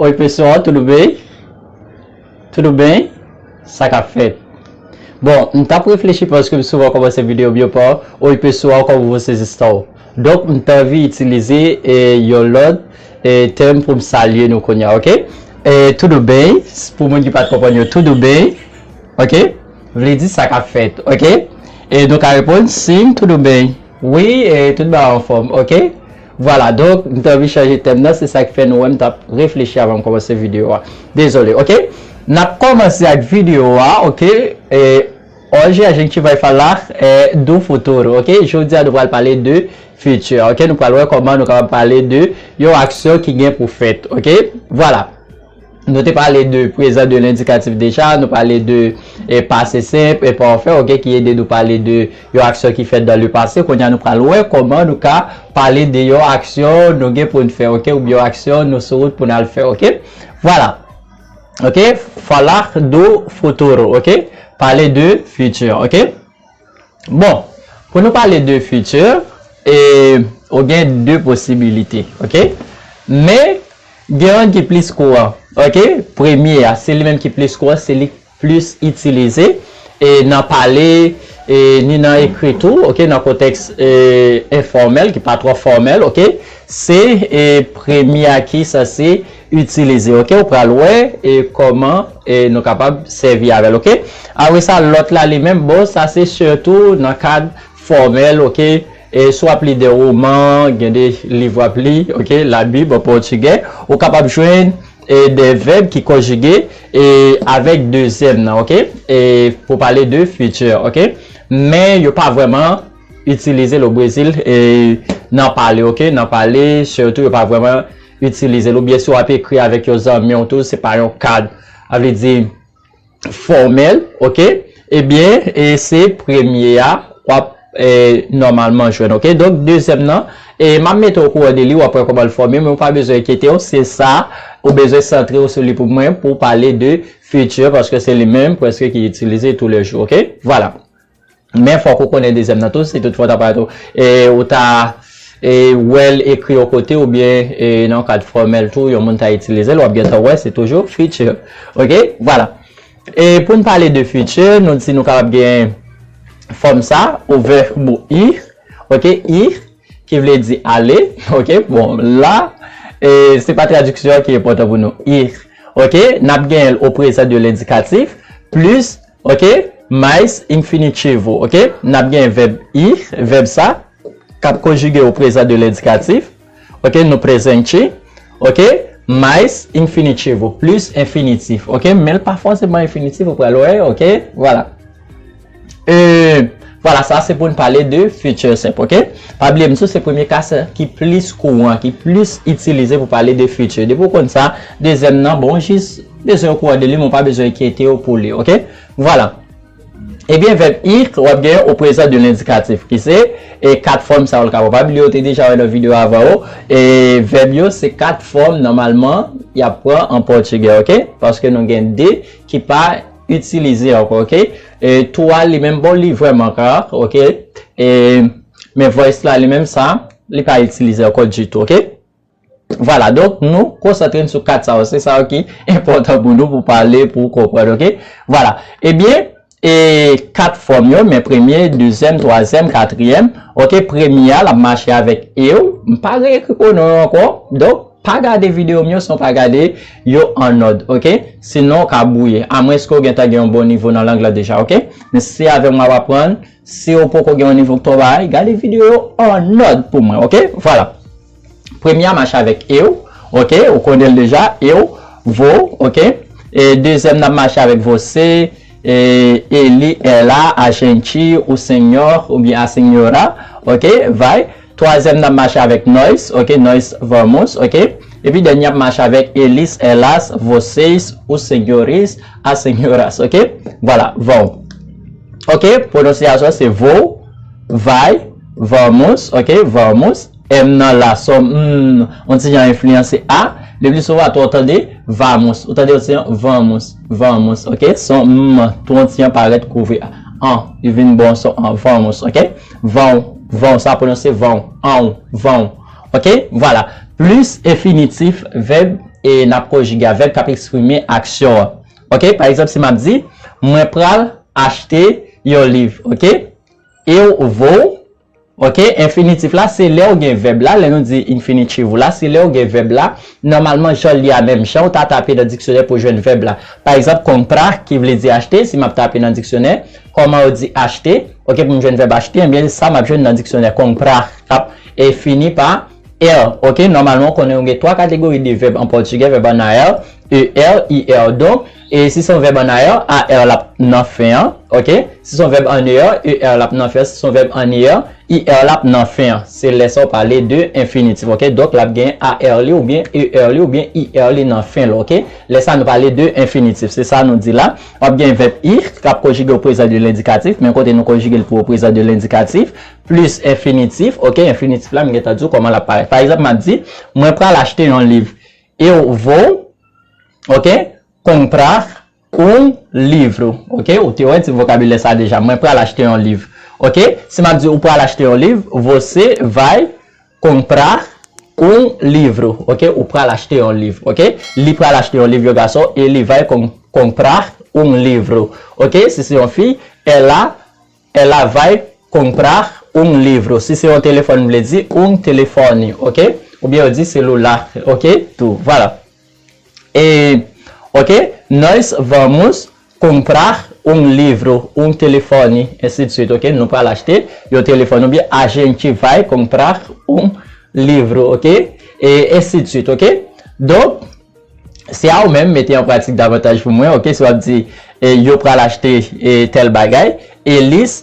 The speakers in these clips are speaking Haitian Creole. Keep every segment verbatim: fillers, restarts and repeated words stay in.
Oi, pessoal, tudo bem? Tudo bem? Sa k ap fèt? Bon, m t ap reflechi paske m souvan kòmanse videyo m yo pa, oi, pessoal, como vocês estão? Donk, m t anvi itilize e, yon lòt e, tèm pou m salye nou kounye a, ok? E, tudo bem, pou moun ki pa t konprann yo, tudo bem, ok? Vle di sa k ap fèt, ok? E nou ka reponn, sim, tudo bem. Wi, e, tout bagay anfòm, ok? Vwala, donk, m t anvi chanje tèm nan, se sa k fè nou wè m t ap reflechi avan m kòmanse videyo a. Dezole, ok? N ap kòmanse ak videyo a, ok? E, hoje a gente vai falar é, do futuro, ok? Jodi a nou pral pale de futur, ok? Nou pral wè kòman nou kapab pale de yon aksyon ki gen pou fèt, ok? Vwala. Nou te pale de prezan de lendikatif deja, nou pale de e, pase senp e pafè, ok, ki ede nou pale de yon aksyon ki fèt dan le pase. Kounye a nou pral wè kòman nou ka pale de yon aksyon nou gen pou n fè, ok, oubyen yon aksyon nou sou wout pou n al fè, ok? Vwala. Ok? Falar do futuro, ok? Pale de futur, ok? Bon, pou nou pale de futur, e, ou gen de posibilite, ok? Men, gen youn ki plis kouran, ok? Premye a, se li menm ki plis kouran, se li k plis itilize, e, nan pale, e, ni nan ekri tou, ok? Nan kontèks e, enfòmèl, ki pa twò fòmèl, ok? Se e, premye a ki sanse itilize, ok? Ou pral wè e, kòman e, nou kapab sèvi avè l, ok? Apre sa, lòt la li menm, bon, sa se sitou nan kad fòmèl, ok? E si w ap li de woman, gen de liv w ap li, ok? Labib an pòtigè, ou kapab jwenn e, de vèb ki konjige e, avèk dezyèm nan, ok? E pou pale de futur, ok? Men yo pa vrèman itilize l o Brezil e, nan pale, ok? Nan pale, sitou yo pa vrèman itilize l. Oubyen si w ap ekri avèk yon zanmi w tou, se pa yon kad, a vle di, fòmèl, ok? Ebyen, e se premye a w ap e, nòmalman jwenn, ok? Donk, dezyèm nan, e m ap mete w okouran de li, w ap wè kòman l fòme, men ou pa bezwen enkyete w, se sa, ou bezwen santre w sou li pou mwen, pou w pale de futur, paske se li menm, prèske ki itilize toulejou, ok? Vwala. Men fòk ou konnen dezyèm nan tou, si toutfwa w ta parèt ou, e, ou ta e, wè l ekri yon kote oubyen e, nan yon kad fòmèl tou, yon moun ta itilize l, w ap gentan wè, se toujou futur. Ok? Vwala. E pou n pale de futur, nou di nou kapab gen fòm sa, o vèb ir, ok, ir, ki vle di ale, ok, bon, la, e, se pa tradiksyon an ki enpòtan pou nou, ir, ok, n ap genyen l o prezan de lendikatif, plis, ok, mais infinitivo, ok, n ap genyen vèb ir, vèb sa, k ap konjige o prezan de lendikatif, ok, no presente, ok, mais infinitivo, plis enfinitif, ok, men l pa fòseman enfinitif, ou pral wè, ok, vwala. E, vwala, sa se pou n pale de futur simple, ok? Pa bliye m di w, se premye ka sa ki plis kouran, ki plis itilize pou pale de futur. Depi w konn sa, dezyèm nan, bon, w jis bezwen okouran de li, men w pa bezwen enkyete w pou li, ok? Vwala. Ebyen, vèb ir, w ap genyen o prezan de lendikatif, ki se, e, kat fòm sa yo l ka pran. Pa bliye, w te deja wè nan videyo avan yo, e, vèb yo, se kat fòm, nòmalman, y ap pran an pòtigè, ok? Paske nou gen de ki pa itilize ankò, ok? E, twa li menm, bon, li vrèman ra, ok? E, men voice la li menm sa, li pa itilize ankò ditou, ok? Vwala, donk nou konsantre n sou kat sa yo, se sa yo ki enpòtan pou nou, pou pale, pou konprann, ok? Vwala. Ebyen, e, kat fòm yo, men premye, dezyèm, twazyèm, katriyèm, ok? Premye a, l ap mache avèk eu, m pa reekri pwonon yo ankò, donk, pa gade videyo m yo san w pa gade yo an òd, ok? Sinon, w ka bwouye. Amwenske w gentan gen yon bon nivo nan lang lan deja, ok? Men si se avè m w ap aprann, si w poko gen yon nivo k twò ba, gade videyo yo an òd pou mwen, ok? Vwala. Premye a mache avèk eu, ok? Ou konnen l deja, eu, vou, ok? E dezyèm nan ap mache avèk você, e, ele, ela, a gente, o senhor, oubyen a senhora, ok? Vai. Twazyèm nan ap mache avèk nós, ok, nós vamos, ok. Epi dènye ap mache avèk eles, elas, vocês, os senhores, as senhoras, ok. Vwala, vão. Ok, pwononsyasyon se vou, vai, vamos, ok, vamos. M nan la, son m, yon ti jan enfliyanse a. Le pli souvan, tou w tande, vamos. Ou tande yon ti jan, vamos, vamos, ok. Son m, tou yon ti jan parèt kouvri a. An, li vin bon son an, vamos, ok. Vão, vão, sa pwononse vão, an, vão. Ok, vwala. Plis enfinitif vèb e n ap konjige a vèb k ap eksprime aksyon an. Ok, pa egzanp, si m ap di, mwen pral achte yon liv, ok? Eu vou, ok, enfinitif la, se lè w gen vèb la, lè nou di infinitivo la, se lè w gen vèb la, nòmalman, jan l ye a, menm jan w ta tape nan diksyonè pou w jwenn vèb la. Pa egzanp, comprar, ki vle di achte, si m ap tape nan diksyonè, kòman yo di achte, ok, pou m jwenn vèb achte, ebyen, sa m ap jwenn nan diksyonè, comprar, k ap e fini pa er, ok? Nòmalman, w konnen w gen twa kategori de vèb an pòtigè, vèb an A R, E R, I R. Donk, e si se yon vèb an A R, A R l ap nan fen an, ok? Si se yon vèb an E R, E R l ap nan fen an. Si se yon vèb an I R, I R l ap nan fen an. Se lè sa w pale de enfinitif, ok? Donk, l ap gen A R li oubyen E R li oubyen I R li nan fen l, ok? Lè sa nou pale de enfinitif, se sa nou di la. W ap gen vèb ir k ap konjige o prezan de lendikatif, men kote nou konjige l pou o prezan de lendikatif, plis enfinitif, ok? Enfinitif la, m gentan di w kòman l ap parèt. Pa egzanp, m ap di, mwen pral achte yon liv. Eu vou, ok? Comprar um livro, ok? Ou te wè ti vokabilè sa deja. Mwen pral achte yon liv. Ok? Si m ap di ou pral achte yon liv, você vai comprar um livro, ok? Ou pral achte yon liv, ok? Li pral achte yon liv, yon gason, ele vai com- comprar um livro, ok? Si se yon fi, ela, ela vai comprar um livro. Si se yon telefòn, vle di un telefone, ok? Oubyen yo di selula, ok? Tou, vwala. E, ok, nós vamos comprar um livro, um telefone, ainsi de suite, ok? Nou pral achte yon telefòn oubyen a gente vai comprar um livro, ok? E ainsi de suite, ok? Donk, se a ou menm mete an pratik davantaj pou mwen, ok? Si w ap di, e, yo pral achte, e, tèl bagay, eles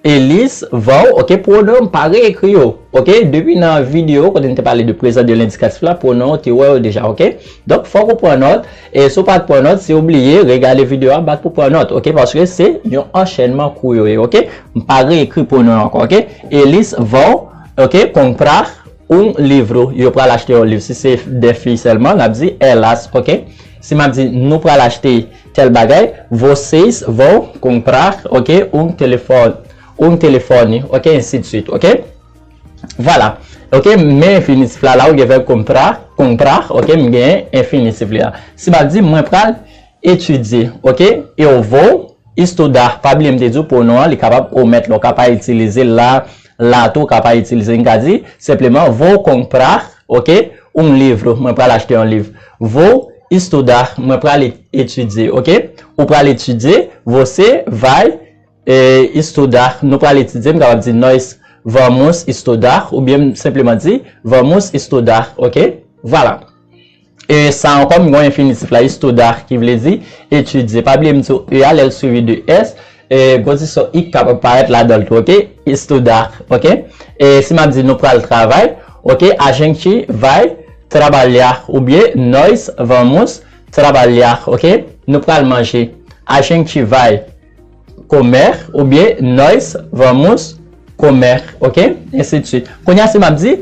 Eles vão, ok, pwonon m pa reekri yo, ok? Depi nan videyo kote n te pale de prezan de lendikatif la, pwonon w te wè yo deja, ok? Donk, fòk ou pran nòt, e si w pa t pran nòt, si w bliye, regade videyo a, bat pou pran nòt, ok? Paske se yon anchènman kou yo ye, ok? M pa reekri pwonon yo ankò, ok? Eles vão, ok, comprar um livro, yo pral achte yon liv. Si se de fi sèlman, n ap di elas, ok? Si m ap di nou pral achte tèl bagay, vocês vão comprar, ok, um telefone, um telefone, ok, ainsi de suite, ok? Vwala. Ok, men enfinitif la, la ou gen vèb comprar, comprar, ok, m gen enfinitif li la. Si m ap di mwen pral etidye, ok, eu vou estudar, pa bliye m te di w pwonon an, li kapab o mèt la, ou ka pa itilize l la, la tou, ou ka pa itilize, m ka di, senpleman, vou comprar, ok, um livro, mwen pral achte yon liv. Vou estudar, mwen pral e- etidye, ok? Ou pral etidye, você vai, e, estudar, nou pral etidye, m kapab di, nós vamos estudar, oubyen m senpleman di, vamos estudar, ok? Vwala. E sa ankò, m gen enfinitif la, estudar, ki vle di etidye. Pa bliye m di w e a, lè l swivi de s, e, gon ti son i k kapab parèt ladan l tou, ok? Estudar, ok? E si m ap di nou pral travay, ok? A gente vai trabalhar, oubyen nós vamos trabalhar, ok? Nou pral manje. A gente vai comer, oubyen nós vamos comer, ok? Ainsi de suite. Kounye a, si m ap di,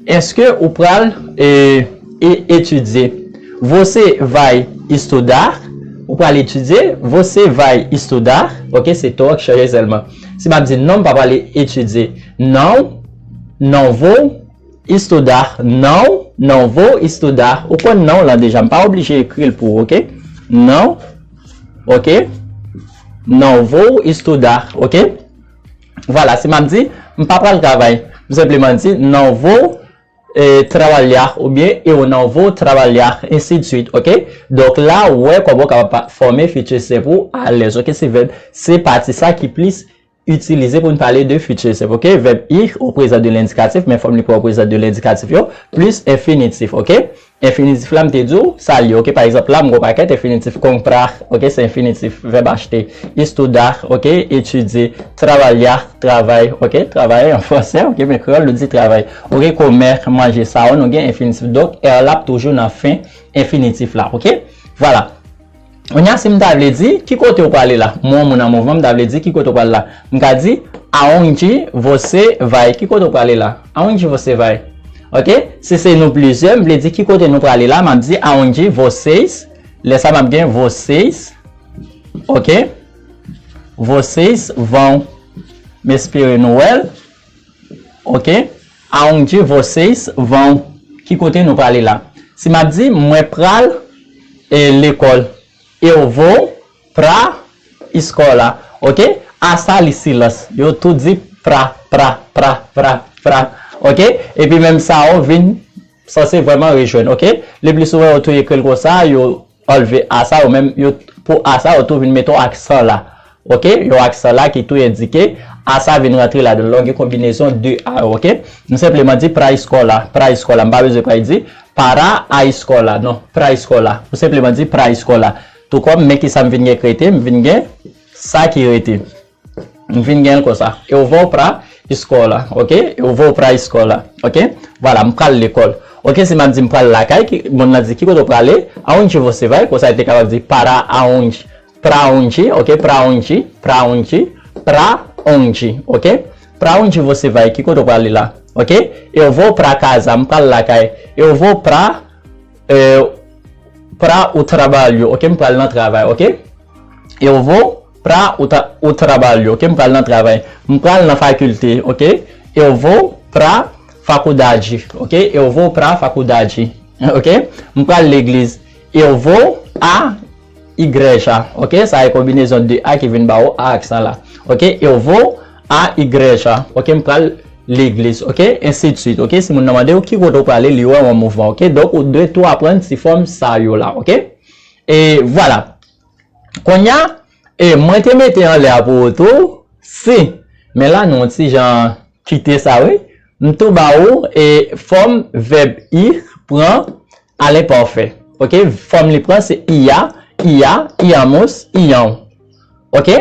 èske ou pral, e, e, etidye? Você vai estudar, ou pral etidye, você vai estudar, ok? Se to k chanje sèlman. Si m ap di non, m pa pral etidye. Não, não vou estudar, não, não vou estudar. Ou konn non lan deja, m pa oblije ekri l pou ou, ok? Não, ok? Não vou estudar, ok? Vwala, si m ap di, m pa pral travay, m senpleman di, não vou, e, trabalhar, oubyen eu não vou trabalhar, ainsi de suite, ok? Donk la, ou wè kòman ou kapab pa- fòme future simple ou alèz, ok? Se vèb, se pati sa ki plis itilize pou n pale de future simple, ok? Vèb ir o prezan de lendikatif, men fòm li pran o prezan de lendikatif yo, plis enfinitif, ok? Enfinitif la, m te di w, sa l ye, ok? Pa egzanp, la, m gen yon pakèt enfinitif, comprar, ok? Se enfinitif, vèb achte. Estudar, ok? Etidye. Trabalhar, travay, ok? Travay an fransè, ok? Men kreyòl, nou di travay. Ok, comer, manje, sa yo, nou gen enfinitif. Donk, er la ap toujou nan fen enfinitif la, ok? Vwala. Kounye a, si m ta vle di, ki kote w prale la? Mwen, yon moun an mouvman, m ta vle di, ki kote w prale la? M ka di, aonde você vai? Ki kote w prale la? Aonde você vai? Ok? Si se nou plizyè, m vle di, ki kote nou prale la? M ap di, aonde vocês? Lè sa, m ap gen vocês. Ok? Vocês vão. M espere nou wè l. Ok? Aonde vocês vão? Ki kote nou prale la? Si m ap di, mwen pral e, lekòl. Eu vou pra escola. Ok? A sa li silans. Yo tou di pra, pra, pra, pra, pra. Ok? Epi menm sa yo vin sanse vrèman rejwenn. Ok? Le pli souvan yo tou ekri l konsa, yo anlve a sa, yo menm, yo, pou a sa, yo tou vin mete yon aksan la. Ok? Yon aksan la ki tou endike a sa vin rantre ladan l. Donk, gen konbinezon de a yo. Ok? M senpleman di pra escola, pra escola. M pa bezwen pral di para a escola, non, pra escola. Ou senpleman di pra escola. Tou kòm, men ki sa m vin gen k rete, m vin gen sa ki rete. M vin gen l konsa. Eu vou pra escola, ok? Eu vou pra escola, ok? Vwala, m pral lekòl. Ok, si m ap di m pral lakay, ki, moun nan di ki kote w prale? Aonde você vai? Konsa, li te kapab di para aonde, pra onde, ok? Pra onde, pra onde, pra onde, ok? Pra onde você vai? Ki kote w prale la? Ok? Eu vou pra casa, m pral lakay. Eu vou pra, eh, pra o trabalho, ok? M pral nan travay, ok? Eu vou pra o, tra o trabalho, ok? M pral nan travay. M pral nan fakilte, ok? Eu vou pra faculdade, ok? Eu vou pra faculdade, ok? M pral legliz. Eu vou à igreja, ok? Sa e konbinezon de a ki vin ba ou a aksan la. Ok? Eu vou à igreja, ok? M pral legliz, ok? Ensi de suite, ok? Si moun nan mande w ki kote w prale, li wè w an mouvman, ok? Donk, ou dwe tou aprann ti fòm sa yo la, ok? E vwala. Kounye a, e mwen te mete anlè a pou ou tou, si. Men la, nou ti jan kite sa, wi. M tou ba ou, e fòm vèb ir pran a lenpafè. Ok? Fòm li pran, se ia, ia, íamos, iam. Ok?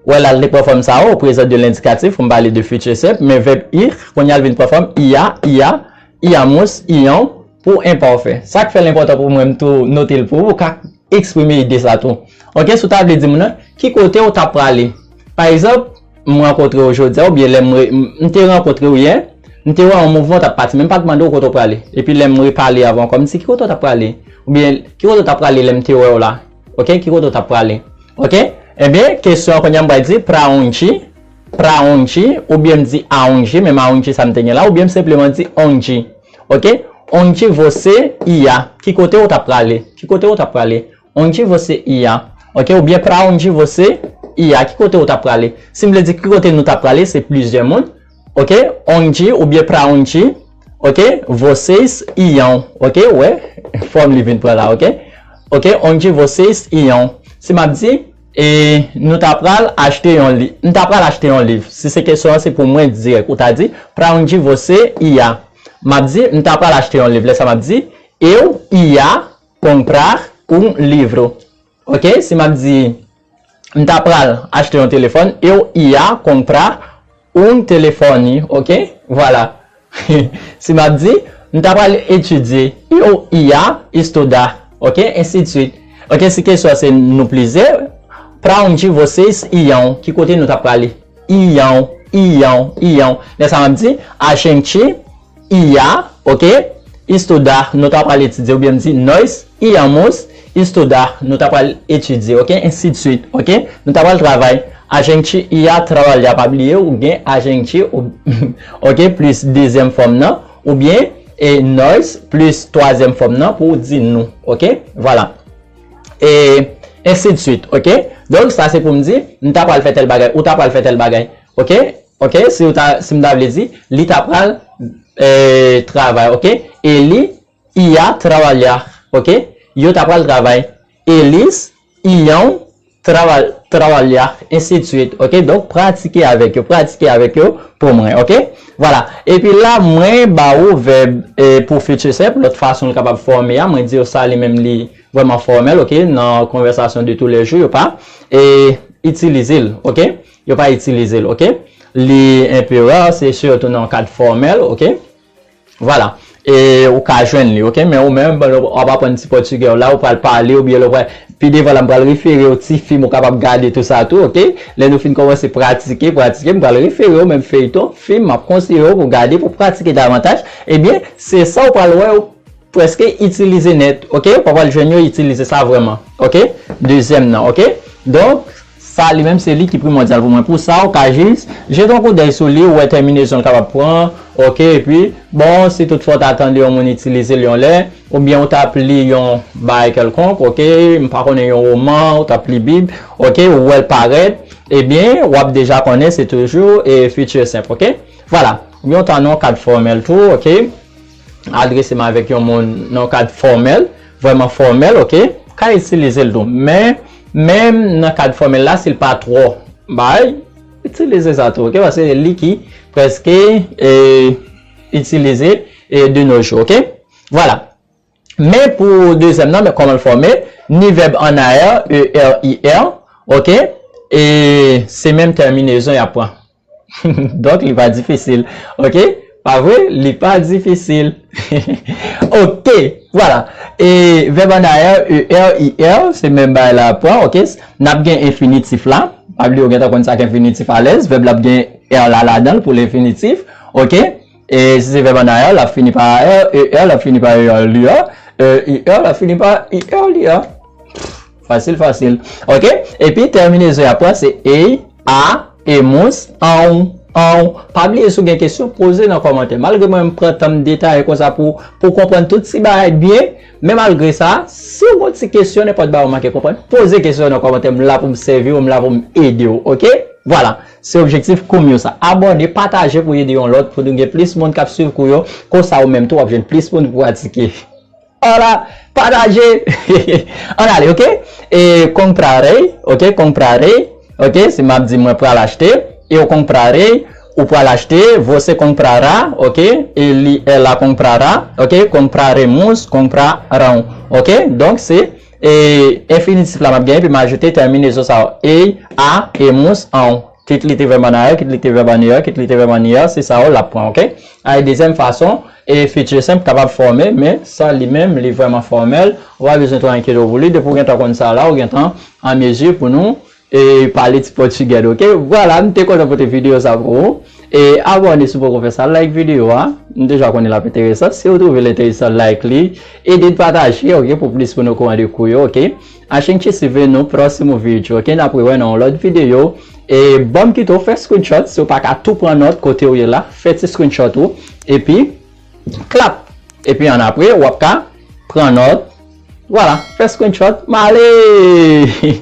Ou wè la, li pran fòm sa yo, o prezan de lendikatif, pou m pale de futur simple, men vèb ir, kounye a l vin pran fòm ia, ia, íamos, iam, pou enpafè. Sa k fè l enpòtan pou mwen, m tou note l pou ou, ou ka eksprime ide sa tou. Ok, si w ta vle di moun nan, ki kote w t ap prale? Pa egzanp, m rankontre w jodi a, oubyen lè m re- m m te rankontre w yè, m te wè yon mouvman w t ap pati, men m pa t mande w kote w prale. Epi lè m repale avè w ankò, m di, ki kote w t ap prale? Oubyen, ki kote w t ap prale lè m te wè w la? Ok, ki kote w t ap prale? Ok? Ebyen, kesyon an kounye a m pral di, pra onde, pra onde, oubyen m di aonde, menm aonde sa m te gen la, oubyen m senpleman di onde. Ok? Onde você ia? Ki kote w t ap prale? Ki kote w t ap prale? Onde você ia? Ok? Oubyen pra onde você ia? Ki kote w t ap prale? Si m vle di ki kote nou t ap prale, se plizyè moun. Ok? Onde oubyen pra onde? Ok? Vocês iam. Ok? Ou wè? Fòm li vin pran la, ok? Ok? Onde vocês iam? Si m ap di, e nou ta pral achte yon liv. M ta pral achte yon liv. Si se kesyon an, se pou mwen dirèk. Ou ta di, pra onde você ia? M ap di, m ta pral achte yon liv. Lè sa m ap di, eu ia comprar um livro. Ok? Si m ap di, m ta pral achte yon telefòn, eu ia comprar um telefone. Ok? Vwala. Si m ap di, m ta pral etidye, eu ia estudar. Ok? Ensi de suite. Ok? Si kesyon se nou plizyè, pra onde vocês iam? Ki kote nou ta prale? Iam, iam, iam. Lè sa m ap di, a gente ia, ok? Estudar, nou ta pral etidye, oubyen m di, nós íamos estudar, nou ta pral etidye, ok? Ensi de suite, ok? Nou ta pral travay. A gente ia trabalhar, pa bliye, ou gen a gente, ou- ok? Plis dezyèm fòm nan, oubyen, e nós, plis twazyèm fòm nan, pou w di nou, ok? Vwala. E ensi de suite, ok? Donk, sa se pou m di, m ta pral fè tèl bagay, ou ta pral fè tèl bagay, ok? Ok, si ou ta, si m ta vle di, li ta pral, eh, travay, ok? Ele ia trabalhar, ok? Yo ta pral travay. Eles iam traba- trabalhar, ensi de suite, ok? Donk, pratike avèk yo, pratike avèk yo pou mwen, ok? Vwala. Epi la, mwen ba ou vèb, eh, pou futur simple, lòt fason l kapab fòme a, mwen di w sa li menm li vrèman fòmèl, ok? Nan conversation de tous les jours, yo pa, eh, itilize l, ok? Yo pa itilize l, ok? Li enpe ra, se sitou nan kad fòmèl, ok? Vwala. E ou ka jwenn li, ok? Men ou menm, w ap aprann ti pòtigè w la, ou pral pale, oubyen lè w pral, pi devan la, m pral refere w ti fim ou kapab gade tou sa tou, ok? Lè nou fin kòmanse pratike, pratike, m pral refere w menm feyton, fim, m ap konseye w pou w gade, pou w pratike davantaj. Ebyen, se sa w pral wè, w prèske itilize nèt, ok? Ou pa pral jwenn yo itilize sa vrèman, ok? Dezyèm nan, ok? Donk, sa li menm se li ki primòdyal pou mwen. Pou sa, ou ka jis jete yon koudèy sou li, ou wè tèminezon l kapab pran, Ok, epi, bon, si toutfwa w ta tande yon moun itilize l yon lè, oubyen w t ap li yon bagay kèlkonk, ok, m pa konnen, yon woman, w t ap li Bib, ok, ou wè l parèt, ebyen, w ap deja konnen se toujou e fitir senp, ok? Vwala, yon tan nan yon kad fòmèl tou, ok? Adrese m avèk yon moun nan yon kad fòmèl, vrèman fòmèl, ok? Ka itilize l tou. Men, menm nan kad fòmèl la, si l pa twò bay, itilize sa tou, ok? Paske li ki prèske e, itilize e, de nos jours, ok? Vwala. Men pou dezyèm nan, men kòman l fòme, ni vèb an A R, E R, I R, ok? E se menm tèminezon y ap pran. Donk, li pa difisil, ok? Pa vre? Li pa difisil. Ok, vwala. E vèb an A R, E R, I R, se menm bagay la pran, ok? N ap gen enfinitif la. Pa bliye w gentan konn sa k enfinitif alèz. Vèb la ap gen R la ladan l pou l enfinitif, ok? E si se vèb an A R, l ap fini pa A R, E R, l ap fini pa E R, L I R, E I R, l ap fini pa I R, L I R. Fasil, fasil. Ok? Epi, tèminezon y ap pran, se ey, a, emous, anw, anw. Pa bliye, si w gen kesyon, poze nan kòmantè. Malgre mwen, m pran tan m detaye konsa pou, pou konprann tout ti bagay byen, men malgre sa, si w gen ti kesyon, nenpòt bagay ou manke konprann, poze kesyon nan kòmantè. M la pou m sèvi w, m la pou m ede w. Ok? Vwala. Se objektif Koumyousa. Abòne, pataje pou ede yon lòt, pou nou gen plis moun k ap swiv kou yo. Konsa, ou menm tou, w ap jwenn plis moun pou pratike. Vwala, pataje. Ann ale, ok? E comprarei, ok? Comprarei, ok? Si m ap di mwen pral achte, eu comprarei, ou pral achte, você comprará, ok? Ele, ela comprará, ok? Compraremos, comprarão, ok? Donk, se e, enfinitif la m ap genyen, epi m ajoute tèminezon sa yo. Ey, a, emous, anw. Kit li te vèb an A R, kit li te vèb an E R, kit li te vèb an I R, se sa yo l ap pran, ok? A, e dezyèm fason, e fitir senp kapab fòme, men sa li menm, li vrèman fòmèl. Ou pa bezwen twò enkyete w pou li. Depi w gentan konn sa la, ou gentan an mezi pou nou e pale ti pòtigè, ok? Vwala, m te kontan pote videyo sa pou ou. E abòne si w poko fè sa, like videyo a. M deja konnen l ap enteresan. Si w twouve l enteresan, like li. Ede n pataje, ok, pou plis moun okouran de kou yo, ok? A gente se vê no próximo vídeo, ok? N ap rewè nan yon lòt videyo. E ban m kite w fè screenshot, si w pa ka tou pran nòt kote w ye la, fè ti screenshot ou. Epi, klap! Epi annapre, w ap ka pran nòt. Vwala, fè screenshot, m ale!